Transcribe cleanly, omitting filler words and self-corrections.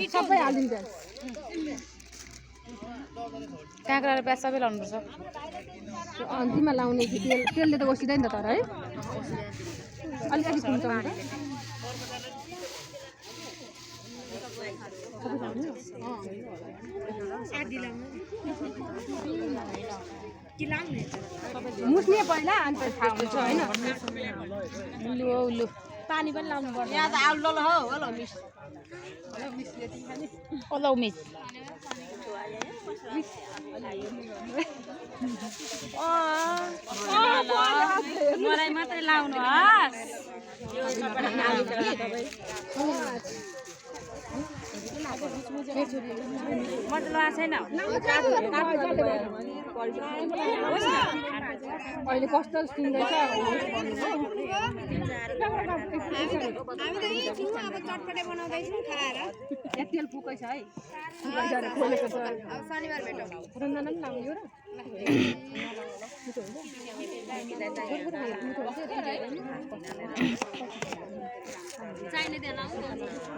सबै हालिन्छ काँक्रा र प्याज सबै लाउनुपर्छ अन्तिममा लाउने तेलले त ओसिँदैन नि त तर है अलिकति खुल्छ मुस्ने पहिला अन्त थाहा हुन्छ होइन उल्लु पानी पनि लाउनु पर्छ यहाँ त आलु ल हो हेलो मिस ओलो मिस मलाई मात्रै लाउनु हस् म त लगाएको छैन अहिले कस्तो सुन्दैछ तेल फुकै छ है शनिबार भेटौँ रन्जना पनि लाउने हो र चाहिने त्यहाँ लाउँछ